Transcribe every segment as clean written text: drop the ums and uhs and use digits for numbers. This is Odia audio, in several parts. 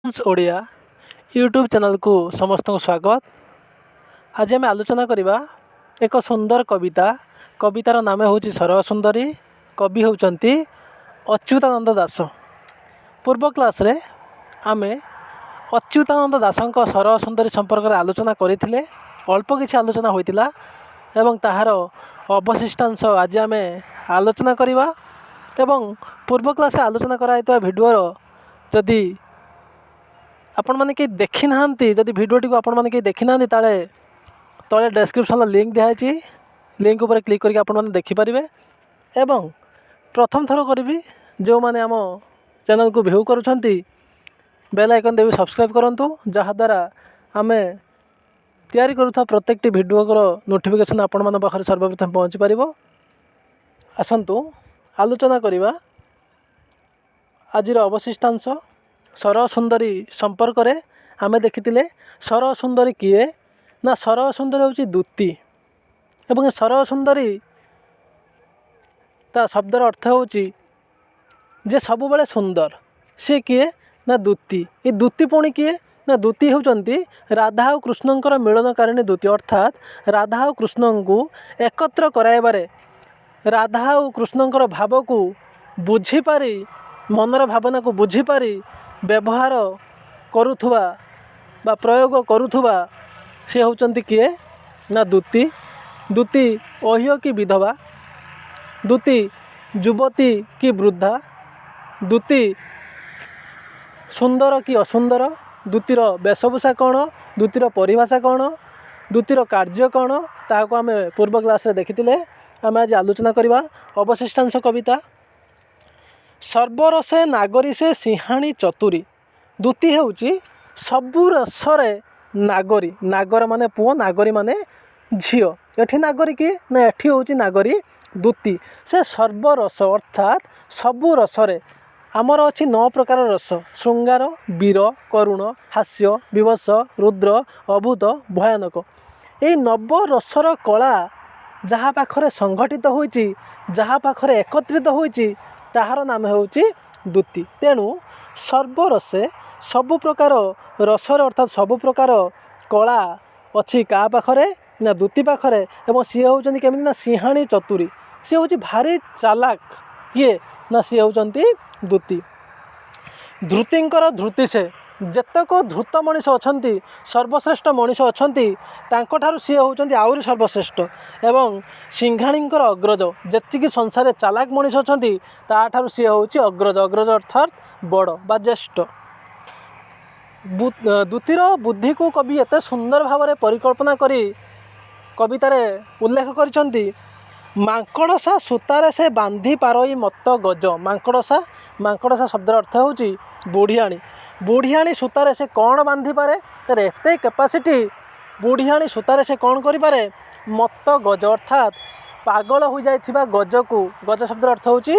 ଓଡ଼ିଆ ୟୁଟ୍ୟୁବ୍ ଚ୍ୟାନେଲ୍କୁ ସମସ୍ତଙ୍କୁ ସ୍ୱାଗତ। ଆଜି ଆମେ ଆଲୋଚନା କରିବା ଏକ ସୁନ୍ଦର କବିତା। କବିତାର ନାମ ହେଉଛି ସରସୁନ୍ଦରୀ। କବି ହେଉଛନ୍ତି ଅଚ୍ୟୁତାନନ୍ଦ ଦାସ। ପୂର୍ବ କ୍ଲାସ୍ରେ ଆମେ ଅଚ୍ୟୁତାନନ୍ଦ ଦାସଙ୍କ ସରସୁନ୍ଦରୀ ସମ୍ପର୍କରେ ଆଲୋଚନା କରିଥିଲେ। ଅଳ୍ପ କିଛି ଆଲୋଚନା ହୋଇଥିଲା ଏବଂ ତାହାର ଅବଶିଷ୍ଟାଂଶ ଆଜି ଆମେ ଆଲୋଚନା କରିବା। ଏବଂ ପୂର୍ବ କ୍ଲାସ୍ରେ ଆଲୋଚନା କରାଯାଇଥିବା ଭିଡ଼ିଓର ଯଦି ଆପଣମାନେ କେହି ଦେଖିନାହାନ୍ତି, ଯଦି ଭିଡ଼ିଓଟିକୁ ଆପଣମାନେ କେହି ଦେଖିନାହାନ୍ତି, ତାହେଲେ ତଳେ ଡେସ୍କ୍ରିପସନ୍ର ଲିଙ୍କ୍ ଦିଆହେଇଛି। ଲିଙ୍କ୍ ଉପରେ କ୍ଲିକ୍ କରିକି ଆପଣମାନେ ଦେଖିପାରିବେ। ଏବଂ ପ୍ରଥମ ଥର କରିବି ଯେଉଁମାନେ ଆମ ଚ୍ୟାନେଲ୍କୁ ଭ୍ୟୁ କରୁଛନ୍ତି, ବେଲ୍ ଆଇକନ୍ ଦେବି ସବସ୍କ୍ରାଇବ୍ କରନ୍ତୁ, ଯାହାଦ୍ୱାରା ଆମେ ତିଆରି କରୁଥିବା ପ୍ରତ୍ୟେକଟି ଭିଡ଼ିଓର ନୋଟିଫିକେସନ୍ ଆପଣମାନଙ୍କ ପାଖରେ ସର୍ବପ୍ରଥମେ ପହଞ୍ଚି ପାରିବ। ଆସନ୍ତୁ ଆଲୋଚନା କରିବା ଆଜିର ଅବଶିଷ୍ଟାଂଶ ସରସୁନ୍ଦରୀ ସମ୍ପର୍କରେ। ଆମେ ଦେଖିଥିଲେ ସରସୁନ୍ଦରୀ କିଏ ନା ସରସୁନ୍ଦରୀ ହେଉଛି ଦୂତୀ। ଏବଂ ସରସୁନ୍ଦରୀ ତା ଶବ୍ଦର ଅର୍ଥ ହେଉଛି ଯେ ସବୁବେଳେ ସୁନ୍ଦର। ସିଏ କିଏ ନା ଦୂତୀ। ଏ ଦୂତୀ ପୁଣି କିଏ ନା ଦୂତୀ ହେଉଛନ୍ତି ରାଧା ଆଉ କୃଷ୍ଣଙ୍କର ମିଳନକାରିଣୀ ଦୂତୀ। ଅର୍ଥାତ୍ ରାଧା ଆଉ କୃଷ୍ଣଙ୍କୁ ଏକତ୍ର କରାଇବାରେ, ରାଧା ଆଉ କୃଷ୍ଣଙ୍କର ଭାବକୁ ବୁଝିପାରି, ମନର ଭାବନାକୁ ବୁଝିପାରି ବ୍ୟବହାର କରୁଥିବା ବା ପ୍ରୟୋଗ କରୁଥିବା ସେ ହେଉଛନ୍ତି କିଏ ନା ଦୂତୀ। ଦୂତୀ ଅହ୍ୟ କି ବିଧବା, ଦୂତୀ ଯୁବତୀ କି ବୃଦ୍ଧା, ଦୂତୀ ସୁନ୍ଦର କି ଅସୁନ୍ଦର, ଦୂତୀର ବେଶଭୂଷା କ'ଣ, ଦୂତୀର ପରିଭାଷା କ'ଣ, ଦୂତୀର କାର୍ଯ୍ୟ କ'ଣ, ତାହାକୁ ଆମେ ପୂର୍ବ କ୍ଲାସ୍ରେ ଦେଖିଥିଲେ। ଆମେ ଆଜି ଆଲୋଚନା କରିବା ଅବଶିଷ୍ଟାଂଶ କବିତା। ସର୍ବରସେ ନାଗରୀ ସେ ସିଂହାଣୀ ଚତୁରୀ। ଦୂତୀ ହେଉଛି ସବୁ ରସରେ ନାଗରୀ। ନାଗର ମାନେ ପୁଅ, ନାଗରୀ ମାନେ ଝିଅ। ଏଠି ନାଗରୀ କିଏ ନା ଏଠି ହେଉଛି ନାଗରୀ ଦୂତୀ। ସେ ସର୍ବରସ ଅର୍ଥାତ୍ ସବୁ ରସରେ, ଆମର ଅଛି 9 ପ୍ରକାର ରସ: ଶୃଙ୍ଗାର, ବୀର, କରୁଣ, ହାସ୍ୟ, ବିଭତ୍ସ, ରୁଦ୍ର, ଅଭୂତ, ଭୟାନକ। ଏଇ ନବ ରସର କଳା ଯାହା ପାଖରେ ସଂଗଠିତ ହୋଇଛି, ଯାହା ପାଖରେ ଏକତ୍ରିତ ହୋଇଛି, ତାହାର ନାମ ହେଉଛି ଦୂତୀ। ତେଣୁ ସର୍ବରସେ, ସବୁ ପ୍ରକାର ରସରେ, ଅର୍ଥାତ୍ ସବୁ ପ୍ରକାର କଳା ଅଛି କାହା ପାଖରେ ନା ଦୂତୀ ପାଖରେ। ଏବଂ ସିଏ ହେଉଛନ୍ତି କେମିତି ନା ସିଂହାଣୀ ଚତୁରୀ। ସିଏ ହେଉଛି ଭାରି ଚାଲାକ। କିଏ ନା ସିଏ ହେଉଛନ୍ତି ଦୂତୀ। ଧୃତିଙ୍କର ଧୃତି ସେ। ଯେତେକ ଧୃତ ମଣିଷ ଅଛନ୍ତି, ସର୍ବଶ୍ରେଷ୍ଠ ମଣିଷ ଅଛନ୍ତି, ତାଙ୍କଠାରୁ ସିଏ ହେଉଛନ୍ତି ଆହୁରି ସର୍ବଶ୍ରେଷ୍ଠ। ଏବଂ ସିଂହାଣୀଙ୍କର ଅଗ୍ରଜ, ଯେତିକି ସଂସାରରେ ଚାଲାକ ମଣିଷ ଅଛନ୍ତି, ତାଠାରୁ ସିଏ ହେଉଛି ଅଗ୍ରଜ। ଅଗ୍ରଜ ଅର୍ଥାତ୍ ବଡ଼ ବା ଜ୍ୟେଷ୍ଠ। ଦୂତୀର ବୁଦ୍ଧିକୁ କବି ଏତେ ସୁନ୍ଦର ଭାବରେ ପରିକଳ୍ପନା କରି କବିତାରେ ଉଲ୍ଲେଖ କରିଛନ୍ତି। ମାଙ୍କଡ଼ସା ସୂତାରେ ସେ ବାନ୍ଧି ପାରଇ ମତ୍ତ ଗଜ। ମାଙ୍କଡ଼ସା, ମାଙ୍କଡ଼ସା ଶବ୍ଦର ଅର୍ଥ ହେଉଛି ବୁଢ଼ିଆଣୀ। ବୁଢ଼ିଆଣୀ ସୂତାରେ ସେ କ'ଣ ବାନ୍ଧିପାରେ? ତାର ଏତେ କାପାସିଟି, ବୁଢ଼ିଆଣୀ ସୂତାରେ ସେ କ'ଣ କରିପାରେ? ମତ୍ତ ଗଜ ଅର୍ଥାତ୍ ପାଗଳ ହୋଇଯାଇଥିବା ଗଜକୁ। ଗଜ ଶବ୍ଦର ଅର୍ଥ ହେଉଛି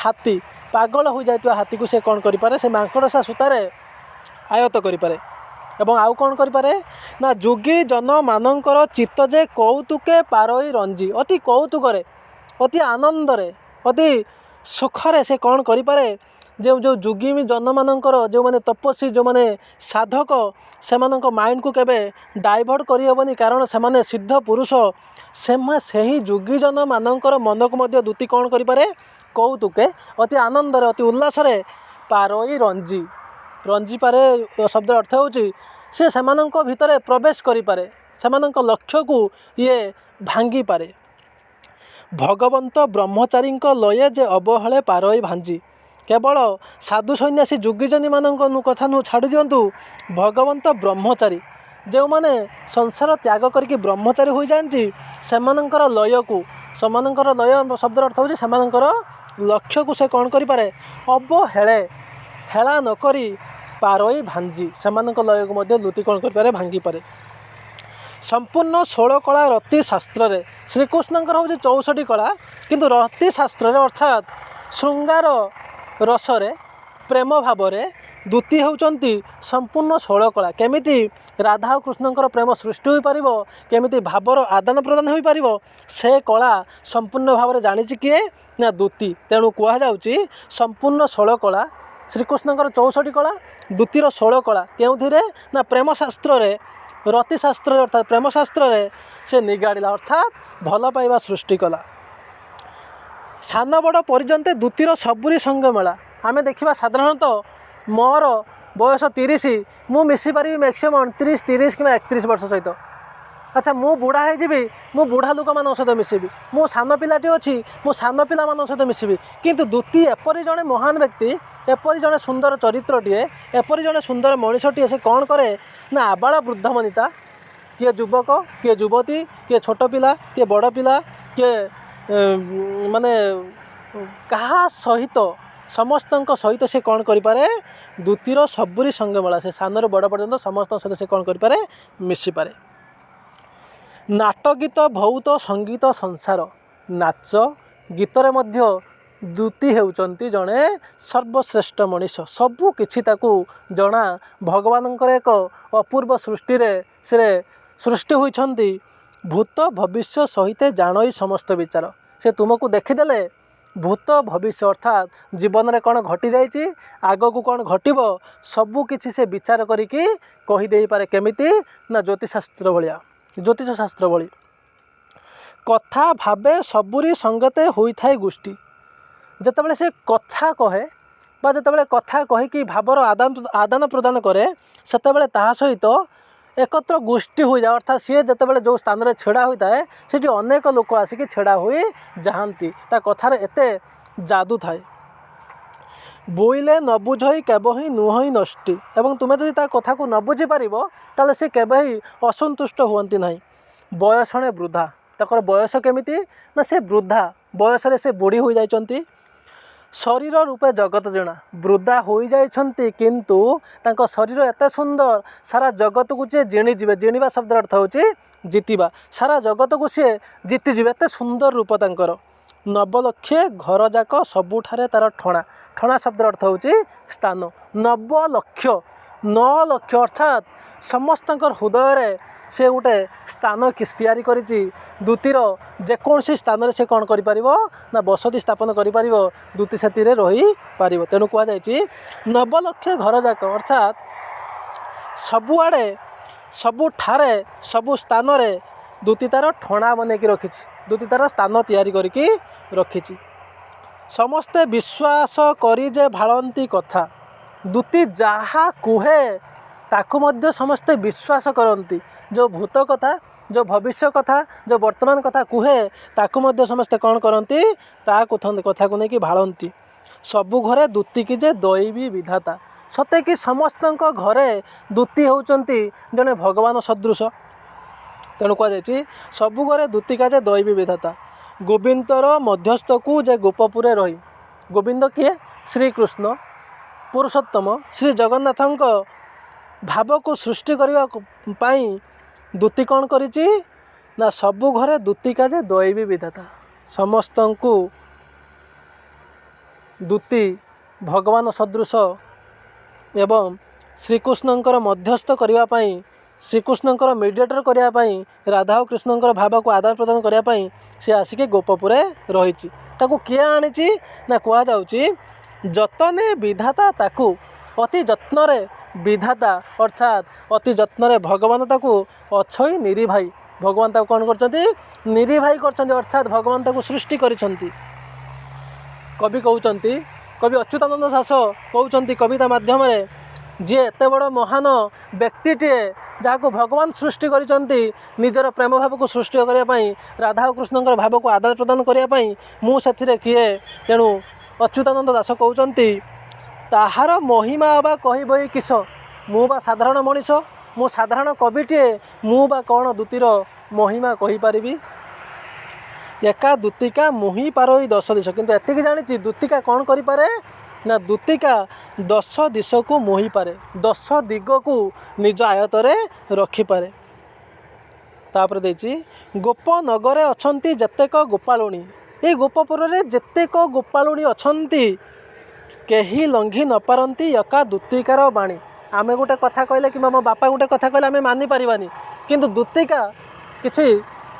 ହାତୀ। ପାଗଳ ହୋଇଯାଇଥିବା ହାତୀକୁ ସେ କ'ଣ କରିପାରେ? ସେ ମାଙ୍କଡ଼ସା ସୂତାରେ ଆୟତ୍ତ କରିପାରେ। ଏବଂ ଆଉ କ'ଣ କରିପାରେ ନା ଯୋଗୀ ଜନମାନଙ୍କର ଚିତ୍ତ ଯେ କୌତୁକେ ପାରଇ ରଞ୍ଜି। ଅତି କୌତୁକରେ, ଅତି ଆନନ୍ଦରେ, ଅତି ସୁଖରେ ସେ କ'ଣ କରିପାରେ? ଯେଉଁ ଯେଉଁ ଯୋଗୀ ଜନମାନଙ୍କର, ଯେଉଁମାନେ ତପସ୍ୱୀ, ଯେଉଁମାନେ ସାଧକ, ସେମାନଙ୍କ ମାଇଣ୍ଡକୁ କେବେ ଡାଇଭର୍ଟ କରିହେବନି, କାରଣ ସେମାନେ ସିଦ୍ଧ ପୁରୁଷ। ସେହି ଯୋଗୀ ଜନମାନଙ୍କର ମନକୁ ମଧ୍ୟ ଦୂତୀ କ'ଣ କରିପାରେ? କୌତୁକେ, ଅତି ଆନନ୍ଦରେ, ଅତି ଉଲ୍ଲାସରେ, ପାରଇ ରଞ୍ଜି। ରଞ୍ଜି ପାରେ ଶବ୍ଦର ଅର୍ଥ ହେଉଛି ସେ ସେମାନଙ୍କ ଭିତରେ ପ୍ରବେଶ କରିପାରେ, ସେମାନଙ୍କ ଲକ୍ଷ୍ୟକୁ ଇଏ ଭାଙ୍ଗିପାରେ। ଭଗବନ୍ତ ବ୍ରହ୍ମଚାରୀଙ୍କ ଲୟେ ଯେ ଅବହେଳେ ପାରଇ ଭାଞ୍ଜି। କେବଳ ସାଧୁ ସନ୍ନ୍ୟାସୀ ଯୋଗୀଜନୀମାନଙ୍କ କଥା ନୁହଁ, ଛାଡ଼ି ଦିଅନ୍ତୁ, ଭଗବନ୍ତ ବ୍ରହ୍ମଚାରୀ, ଯେଉଁମାନେ ସଂସାର ତ୍ୟାଗ କରିକି ବ୍ରହ୍ମଚାରୀ ହୋଇଯାଆନ୍ତି, ସେମାନଙ୍କର ଲୟକୁ, ସେମାନଙ୍କର ଲୟ ଶବ୍ଦର ଅର୍ଥ ହେଉଛି ସେମାନଙ୍କର ଲକ୍ଷ୍ୟକୁ ସେ କ'ଣ କରିପାରେ? ଅବହେଳେ, ହେଳା ନ କରି, ପାରଇ ଭାଞ୍ଜି, ସେମାନଙ୍କ ଲୟକୁ ମଧ୍ୟ ଦୂତୀ କ'ଣ କରିପାରେ? ଭାଙ୍ଗିପାରେ। ସମ୍ପୂର୍ଣ୍ଣ 16 କଳା ରତି ଶାସ୍ତ୍ରରେ, ଶ୍ରୀକୃଷ୍ଣଙ୍କର ହେଉଛି 64 କଳା, କିନ୍ତୁ ରତି ଶାସ୍ତ୍ରରେ ଅର୍ଥାତ୍ ଶୃଙ୍ଗାର ରସରେ, ପ୍ରେମ ଭାବରେ ଦୂତୀ ହେଉଛନ୍ତି ସମ୍ପୂର୍ଣ୍ଣ 16 କଳା। କେମିତି ରାଧା ଆଉ କୃଷ୍ଣଙ୍କର ପ୍ରେମ ସୃଷ୍ଟି ହୋଇପାରିବ, କେମିତି ଭାବର ଆଦାନ ପ୍ରଦାନ ହୋଇପାରିବ, ସେ କଳା ସମ୍ପୂର୍ଣ୍ଣ ଭାବରେ ଜାଣିଛି କିଏ ନା ଦୂତୀ। ତେଣୁ କୁହାଯାଉଛି ସମ୍ପୂର୍ଣ୍ଣ 16 କଳା ଶ୍ରୀକୃଷ୍ଣଙ୍କର 64 କଳା, ଦୂତୀର 16 କଳା। କେଉଁଥିରେ ନା ପ୍ରେମଶାସ୍ତ୍ରରେ, ରତିଶାସ୍ତ୍ରରେ, ଅର୍ଥାତ୍ ପ୍ରେମଶାସ୍ତ୍ରରେ ସେ ନିଗାଡ଼ିଲା, ଅର୍ଥାତ୍ ଭଲ ପାଇବା ସୃଷ୍ଟି କଲା। ସାନ ବଡ଼ ପରିଜନ୍ତେ ଦୂତୀର ସବୁରି ସଙ୍ଗେ ମେଳା। ଆମେ ଦେଖିବା ସାଧାରଣତଃ ମୋର ବୟସ 30, ମୁଁ ମିଶିପାରିବି ମ୍ୟାକ୍ସିମମ୍ 29, 30 କିମ୍ବା 31 ବର୍ଷ ସହିତ। ଆଚ୍ଛା, ମୁଁ ବୁଢ଼ା ହେଇଯିବି, ମୁଁ ବୁଢ଼ା ଲୋକମାନଙ୍କ ସହିତ ମିଶିବି। ମୁଁ ସାନ ପିଲାଟି ଅଛି, ମୁଁ ସାନ ପିଲାମାନଙ୍କ ସହିତ ମିଶିବି। କିନ୍ତୁ ଦୂତୀ ଏପରି ଜଣେ ମହାନ ବ୍ୟକ୍ତି, ଏପରି ଜଣେ ସୁନ୍ଦର ଚରିତ୍ରଟିଏ, ଏପରି ଜଣେ ସୁନ୍ଦର ମଣିଷଟିଏ, ସେ କ'ଣ କରେ ନା ଆବାଳ ବୃଦ୍ଧ ବନିତା, କିଏ ଯୁବକ, କିଏ ଯୁବତୀ, କିଏ ଛୋଟ ପିଲା, କିଏ ବଡ଼ ପିଲା, କିଏ ମାନେ କାହା ସହିତ, ସମସ୍ତଙ୍କ ସହିତ ସେ କ'ଣ କରିପାରେ? ଦୂତୀର ସବୁରି ସଙ୍ଗେ ମେଳା। ସେ ସାନରୁ ବଡ଼ ପର୍ଯ୍ୟନ୍ତ ସମସ୍ତଙ୍କ ସହିତ ସେ କ'ଣ କରିପାରେ? ମିଶିପାରେ। ନାଟ ଗୀତ ଭଉତ ସଙ୍ଗୀତ ସଂସାର। ନାଚ ଗୀତରେ ମଧ୍ୟ ଦୂତୀ ହେଉଛନ୍ତି ଜଣେ ସର୍ବଶ୍ରେଷ୍ଠ ମଣିଷ। ସବୁ କିଛି ତାକୁ ଜଣା। ଭଗବାନଙ୍କର ଏକ ଅପୂର୍ବ ସୃଷ୍ଟିରେ ସେ ସୃଷ୍ଟି ହୋଇଛନ୍ତି। ଭୂତ ଭବିଷ୍ୟ ସହିତ ଜାଣଇ ସମସ୍ତ ବିଚାର। ସେ ତୁମକୁ ଦେଖିଦେଲେ ଭୂତ ଭବିଷ୍ୟ, ଅର୍ଥାତ୍ ଜୀବନରେ କ'ଣ ଘଟିଯାଇଛି, ଆଗକୁ କ'ଣ ଘଟିବ, ସବୁ କିଛି ସେ ବିଚାର କରିକି କହିଦେଇପାରେ। କେମିତି ନା ଜ୍ୟୋତିଷଶାସ୍ତ୍ର ଭଳିଆ, ଜ୍ୟୋତିଷ ଶାସ୍ତ୍ର ଭଳି। କଥା ଭାବେ ସବୁରି ସଙ୍ଗତେ ହୋଇଥାଏ ଗୋଷ୍ଠୀ। ଯେତେବେଳେ ସେ କଥା କହେ ବା ଯେତେବେଳେ କଥା କହିକି ଭାବର ଆଦାନ ପ୍ରଦାନ କରେ, ସେତେବେଳେ ତାହା ସହିତ ଏକତ୍ର ଗୋଷ୍ଠୀ ହୋଇଯାଏ। ଅର୍ଥାତ୍ ସିଏ ଯେତେବେଳେ ଯେଉଁ ସ୍ଥାନରେ ଛିଡ଼ା ହୋଇଥାଏ, ସେଠି ଅନେକ ଲୋକ ଆସିକି ଛିଡ଼ା ହୋଇ ଯାଆନ୍ତି। ତା କଥାରେ ଏତେ ଯାଦୁ ଥାଏ। ବୋଇଲେ ନ ବୁଝଇ କେବେ ହିଁ ନୁହଁଇ ନଷ୍ଟି। ଏବଂ ତୁମେ ଯଦି ତା କଥାକୁ ନ ବୁଝିପାରିବ, ତାହେଲେ ସେ କେବେ ହିଁ ଅସନ୍ତୁଷ୍ଟ ହୁଅନ୍ତି ନାହିଁ। ବୟସଣେ ବୃଦ୍ଧା। ତାଙ୍କର ବୟସ କେମିତି ନା ସେ ବୃଦ୍ଧା ବୟସରେ ସେ ବୁଢ଼ୀ ହୋଇଯାଇଛନ୍ତି। ଶରୀର ରୂପେ ଜଗତ ଜଣା। ବୃଦ୍ଧା ହୋଇଯାଇଛନ୍ତି, କିନ୍ତୁ ତାଙ୍କ ଶରୀର ଏତେ ସୁନ୍ଦର, ସାରା ଜଗତକୁ ଯିଏ ଜିଣିଯିବେ। ଜିଣିବା ଶବ୍ଦର ଅର୍ଥ ହେଉଛି ଜିତିବା। ସାରା ଜଗତକୁ ସିଏ ଜିତିଯିବେ, ଏତେ ସୁନ୍ଦର ରୂପ ତାଙ୍କର। ନବଲକ୍ଷେ ଘର ଯାକ ସବୁଠାରେ ତାର ଠଣା। ଠଣା ଶବ୍ଦର ଅର୍ଥ ହେଉଛି ସ୍ଥାନ। 9 ଲକ୍ଷ, 9 ଲକ୍ଷ, ଅର୍ଥାତ୍ ସମସ୍ତଙ୍କର ହୃଦୟରେ ସେ ଗୋଟେ ସ୍ଥାନ ତିଆରି କରିଛି। ଦୂତୀର ଯେକୌଣସି ସ୍ଥାନରେ ସେ କ'ଣ କରିପାରିବ ନା ବସତି ସ୍ଥାପନ କରିପାରିବ, ଦୂତୀ ସେଥିରେ ରହିପାରିବ। ତେଣୁ କୁହାଯାଇଛି ନବଲକ୍ଷ ଘର ଯାକ, ଅର୍ଥାତ୍ ସବୁଆଡ଼େ, ସବୁଠାରେ, ସବୁ ସ୍ଥାନରେ ଦୂତୀ ତାର ଠଣା ବନେଇକି ରଖିଛି, ଦୂତୀ ତାର ସ୍ଥାନ ତିଆରି କରିକି ରଖିଛି। ସମସ୍ତେ ବିଶ୍ୱାସ କରି ଯେ ଭାଳନ୍ତି କଥା। ଦୂତୀ ଯାହା କୁହେ ତାକୁ ମଧ୍ୟ ସମସ୍ତେ ବିଶ୍ୱାସ କରନ୍ତି। ଯେଉଁ ଭୂତ କଥା, ଯେଉଁ ଭବିଷ୍ୟ କଥା, ଯେଉଁ ବର୍ତ୍ତମାନ କଥା କୁହେ, ତାକୁ ମଧ୍ୟ ସମସ୍ତେ କ'ଣ କରନ୍ତି? ତା କଥାକୁ ନେଇକି ଭାଳନ୍ତି। ସବୁ ଘରେ ଦୂତୀକି ଯେ ଦଇବି ବିଧାତା। ସତେ କି ସମସ୍ତଙ୍କ ଘରେ ଦୂତୀ ହେଉଛନ୍ତି ଜଣେ ଭଗବାନ ସଦୃଶ। ତେଣୁ କୁହାଯାଇଛି ସବୁ ଘରେ ଦୂତିକା ଯେ ଦଇବି ବିଧାତା। ଗୋବିନ୍ଦର ମଧ୍ୟସ୍ଥକୁ ଯେ ଗୋପପୁରେ ରହି। ଗୋବିନ୍ଦ କିଏ? ଶ୍ରୀକୃଷ୍ଣ ପୁରୁଷୋତ୍ତମ ଶ୍ରୀ ଜଗନ୍ନାଥଙ୍କ ଭାବକୁ ସୃଷ୍ଟି କରିବା ପାଇଁ ଦୂତୀ କ'ଣ କରିଛି ନା ସବୁ ଘରେ ଦୂତିକା ଯେ ଦଇବି ବିଧାତା। ସମସ୍ତଙ୍କୁ ଦୂତୀ ଭଗବାନ ସଦୃଶ ଏବଂ ଶ୍ରୀକୃଷ୍ଣଙ୍କର ମଧ୍ୟସ୍ଥ କରିବା ପାଇଁ, ଶ୍ରୀକୃଷ୍ଣଙ୍କର ମିଡ଼ିଏଟର୍ କରିବା ପାଇଁ, ରାଧା ଓ କୃଷ୍ଣଙ୍କର ଭାବକୁ ଆଦାନ ପ୍ରଦାନ କରିବା ପାଇଁ ସେ ଆସିକି ଗୋପପୁରେ ରହିଛି। ତାକୁ କିଏ ଆଣିଛି ନା କୁହାଯାଉଛି ଯତନେ ବିଧାତା ତାକୁ, ଅତି ଯତ୍ନରେ ବିଧାତା, ଅର୍ଥାତ୍ ଅତି ଯତ୍ନରେ ଭଗବାନ ତାକୁ ଅଛଇ ନିରିଭାଇ। ଭଗବାନ ତାକୁ କ'ଣ କରିଛନ୍ତି? ନିରିଭାଇ କରିଛନ୍ତି, ଅର୍ଥାତ୍ ଭଗବାନ ତାକୁ ସୃଷ୍ଟି କରିଛନ୍ତି। କବି କହୁଛନ୍ତି, କବି ଅଚ୍ୟୁତାନନ୍ଦ ଦାସ କହୁଛନ୍ତି କବିତା ମାଧ୍ୟମରେ, ଯିଏ ଏତେ ବଡ଼ ମହାନ ବ୍ୟକ୍ତିଟିଏ, ଯାହାକୁ ଭଗବାନ ସୃଷ୍ଟି କରିଛନ୍ତି ନିଜର ପ୍ରେମ ଭାବକୁ ସୃଷ୍ଟି କରିବା ପାଇଁ, ରାଧା ଓ କୃଷ୍ଣଙ୍କର ଭାବକୁ ଆଦାନ ପ୍ରଦାନ କରିବା ପାଇଁ, ମୁଁ ସେଥିରେ କିଏ? ତେଣୁ ଅଚ୍ୟୁତାନନ୍ଦ ଦାସ କହୁଛନ୍ତି, ତାହାର ମହିମା ଅବା କହିବଇ କିସ? ମୁଁ ବା ସାଧାରଣ ମଣିଷ, ମୁଁ ସାଧାରଣ କବିଟିଏ, ମୁଁ ବା କ'ଣ ଦୂତୀର ମହିମା କହିପାରିବି? ଏକା ଦୂତିକା ମୁହିଁ ପାରଇ ଦଶ ଦିଶ। କିନ୍ତୁ ଏତିକି ଜାଣିଛି, ଦୂତିକା କ'ଣ କରିପାରେ ନା ଦୂତିକା ଦଶ ଦିଶକୁ ମୋହିପାରେ, ଦଶ ଦିଗକୁ ନିଜ ଆୟତରେ ରଖିପାରେ। ତାପରେ ଦେଇଛି, ଗୋପ ନଗରେ ଅଛନ୍ତି ଯେତେକ ଗୋପାଳୁଣୀ। ଏଇ ଗୋପପୁରରେ ଯେତେକ ଗୋପାଳୁଣୀ ଅଛନ୍ତି, କେହି ଲଙ୍ଘି ନପାରନ୍ତି ଏକା ଦୂତିକାର ବାଣୀ। ଆମେ ଗୋଟେ କଥା କହିଲେ କିମ୍ବା ମୋ ବାପା ଗୋଟେ କଥା କହିଲେ ଆମେ ମାନିପାରିବାନି, କିନ୍ତୁ ଦୂତିକା କିଛି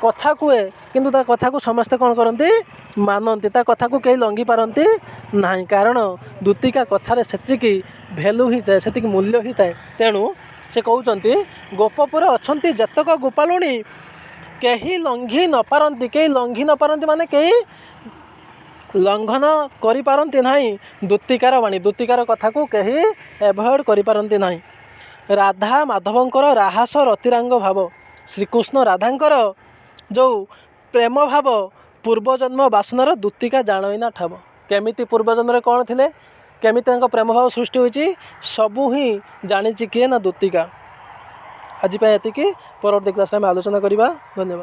କଥା କୁହେ, କିନ୍ତୁ ତା କଥାକୁ ସମସ୍ତେ କ'ଣ କରନ୍ତି? ମାନନ୍ତି। ତା କଥାକୁ କେହି ଲଙ୍ଘି ପାରନ୍ତି ନାହିଁ, କାରଣ ଦୂତିକା କଥାରେ ସେତିକି ଭ୍ୟାଲୁ ହିଁ ଥାଏ, ସେତିକି ମୂଲ୍ୟ ହିଁ ଥାଏ। ତେଣୁ ସେ କହୁଛନ୍ତି, ଗୋପପୁରେ ଅଛନ୍ତି ଯେତେକ ଗୋପାଳୁଣୀ, କେହି ଲଙ୍ଘି ନପାରନ୍ତି। କେହି ଲଙ୍ଘି ନପାରନ୍ତି ମାନେ କେହି ଲଙ୍ଘନ କରିପାରନ୍ତି ନାହିଁ ଦୂତିକାର ବାଣୀ। ଦୂତିକାର କଥାକୁ କେହି ଏଭଏଡ଼ କରିପାରନ୍ତି ନାହିଁ। ରାଧା ମାଧବଙ୍କର ରାହାସ ରତିରାଙ୍ଗ ଭାବ, ଶ୍ରୀକୃଷ୍ଣ ରାଧାଙ୍କର ଯେଉଁ ପ୍ରେମ ଭାବ, ପୂର୍ବଜନ୍ମ ବାସନାର ଦୂତିକା ଜାଣଇନା ଠାବ। କେମିତି ପୂର୍ବଜନ୍ମରେ କ'ଣ ଥିଲେ, କେମିତି ତାଙ୍କ ପ୍ରେମ ଭାବ ସୃଷ୍ଟି ହୋଇଛି, ସବୁ ହିଁ ଜାଣିଛି କିଏ ନା ଦୂତିକା। ଆଜି ପାଇଁ ଏତିକି। ପରବର୍ତ୍ତୀ କ୍ଲାସ୍ରେ ଆମେ ଆଲୋଚନା କରିବା। ଧନ୍ୟବାଦ।